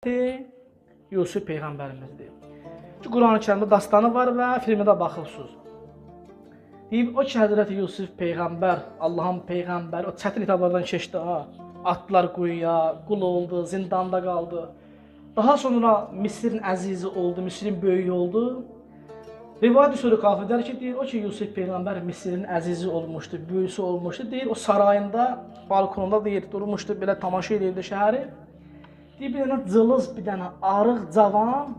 Yusuf peyğəmbərimizdir. Ki Quran-ı Kərimdə dastanı var və filmdə də baxırsınız. Deyib o ki Həzrəti Yusuf peyğəmbər, Allahın peyğəmbəri, o çətin etaplardan keçdi ha. Atdılar quyuya, qul oldu, zindanda qaldı. Daha sonra Misirin əzizi oldu, Misirin böyüyü oldu. Rivayət usulü kafi der ki, deyir o ki Yusuf peyğəmbər Misirin əzizi olmuşdu, böyüsü olmuşdu. Deyir o sarayında, balkonunda deyir durmuşdu, belə tamaşa edirdi şəhəri. Deyir bir dənə cılız, bir dənə arıq cavan,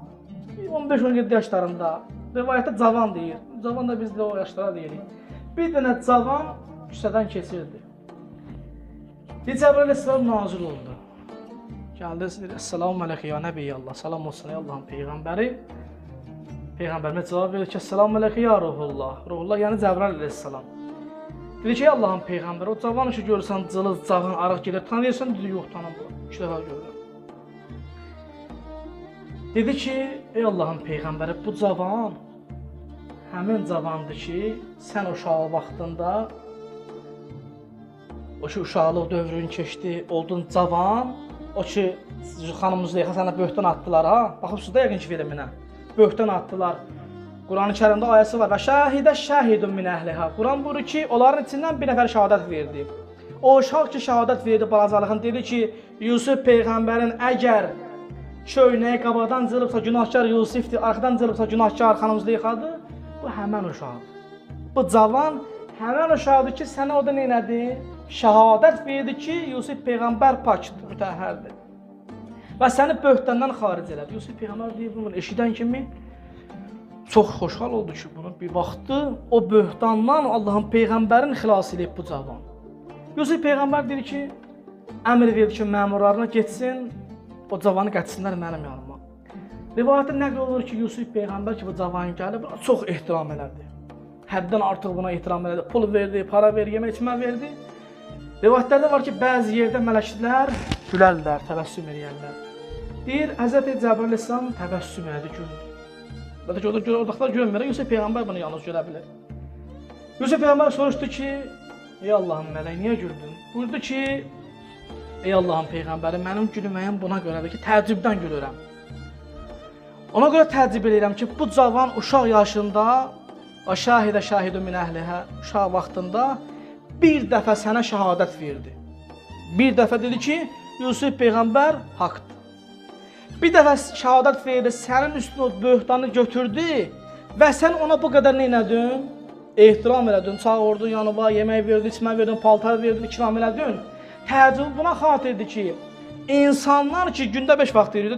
15-17 yaşlarında. Rivayətdə cavan deyir. Cavan da biz də o yaşlara deyirik. Bir dənə cavan küçədən keçirdi. Deyir Cəbrail əleyhissalam nazil oldu. Gəldi, deyir, Əssalamu əleyki ya Nəbiyyallah, salam olsun ey Allahın peyğəmbəri. Peyğəmbərimə cavab verir ki, Əssalamu əleyki ya Ruhullah. Ruhullah yəni Cəbrail əleyhissalam. Dedi ki, ey Allahın peyğəmbəri, o cavanı ki görürsən cılız, cavan, arıq gedir, tanıyırsan? Dedi, yox, tanımıram. 2 dəfə görürəm. Dedi ki, ey Allahın peyğəmbəri, bu cavan həmin cavandır ki, sən uşaq vaxtında, o ki uşaqlıq dövrün keçdi, oldun cavan, o ki xanım Züleyxa sənə böhtan atdılar ha, baxıbsınız da yəqin ki filminə, böhtan atdılar. Quran-ı Kərimdə ayəsi var və şəhidə şəhidun min əhliha. Quran buyurur ki, onların içindən bir nəfər şəhadət verdi. O uşaq ki şəhadət verdi balacalıxın, dedi ki, Yusuf peyğəmbərin əgər köynəyi qabaqdan cırıbsa günahkar Yusifdir, arxadan cırıbsa günahkar xanım Züleyxadır. Bu həmən uşaqdır. Bu cavan həmən uşaqdır ki, sənə o da nə elədi? Şəhadət verdi ki, Yusuf peyğəmbər pakdır, mütəhhərdir. Və səni böhtandan xaric elədi. Yusuf peyğəmbər deyir bunu eşidən kimi çox xoşhal oldu ki, bunu bir baxdı, o böhtandan Allahın peyğəmbərin xilas edib bu cavan. Yusuf peyğəmbər deyir ki, əmr verdi ki, məmurlarına getsin, o cavanı gətirsinlər mənim yanıma. Rivayətdə nəql olur ki, Yusuf peyğəmbər ki, bu cavan gəlib, buna çox ehtiram elədi. Həddən artıq buna ehtiram elədi. Pul verdi, para verdi, yemək içmə verdi. Rivayətlərdə var ki, bəzi yerdə mələklər gülərlər, təbəssüm eləyərlər. Deyir, Həzrəti Cəbrail əleyhissalam təbəssüm elədi, güldü. Bəlkə ki, oradakılar görmür, Yusuf peyğəmbər bunu yalnız görə bilir. Yusuf peyğəmbər soruşdu ki, ey Allahın mələyi, niyə güldün? Buyurdu ki, ey Allahın peyğəmbəri, mənim gülməyim buna görədir ki, təəccübdən gülürəm. Ona görə təəccüb eləyirəm ki, bu cavan uşaq yaşında, şahidə şahidun min əhlihə, uşaq vaxtında bir dəfə sənə şəhadət verdi. Bir dəfə dedi ki, Yusuf peyğəmbər haqdır. Bir dəfə şəhadət verdi, sənin üstünə o böhtanı götürdü və sən ona bu qədər nə elədin? Ehtiram elədin, çağırdın yanıma, yemək verdin, içmə verdin, paltar verdin, ikram elədin. Təəccüb buna xatirdir ki, insanlar ki, gündə 5 vaxt verirdi.